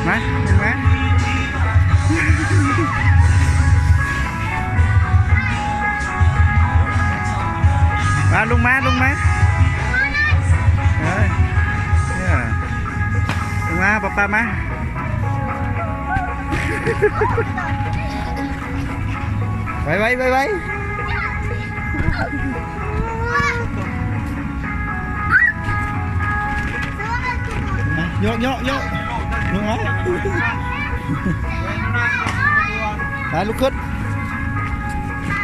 ມາ ລົງມາ ມາ ລົງມາ ເອີ ເອີ ລົງມາ ປ້າໆ ມາ ໄວໆ ໄວໆ. ໂຍກໆໆ ລົງມາ ໄປ ລຸກຂຶ້ນ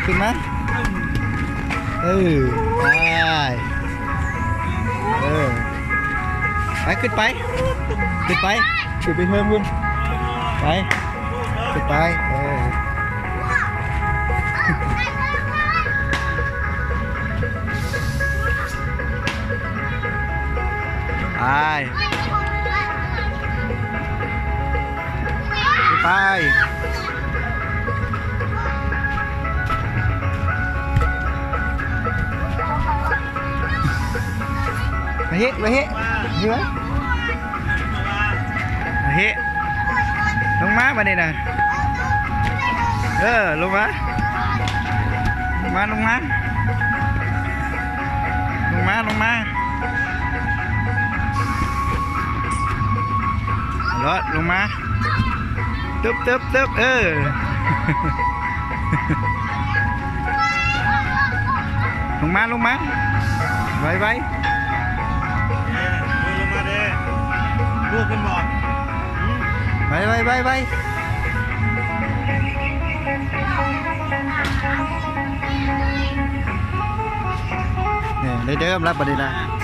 ຂຶ້ນມາ ເອີ ໄປ ເອີ ໄປ ຂຶ້ນໄປ ຂຶ້ນໄປ ຂຶ້ນໄປເທິງພຸ້ນ ໄປ ຂຶ້ນໄປ ເອີ ໄປ ໄປ ມາເຮະ ມາເຮະ ເອີ ມາເຮະ ລົງມາບາດນີ້ນະ ເອີ ລົງມາ ລົງມາ ລົງມາ ລົງມາ ລົງມາ ເລີດ ລົງມາ ຕຶບ ຕຶບ ຕຶບ ເອີ ລົງມາ ລົງມາ ໄວໆ ເອີ ລົງມາເດ້ ລູກຂຶ້ນບໍ່ ໄວໆ ໄວໆ ໄວ ນີ້ ໄດ້ເດີມແລ້ວບາດນີ້ນະ.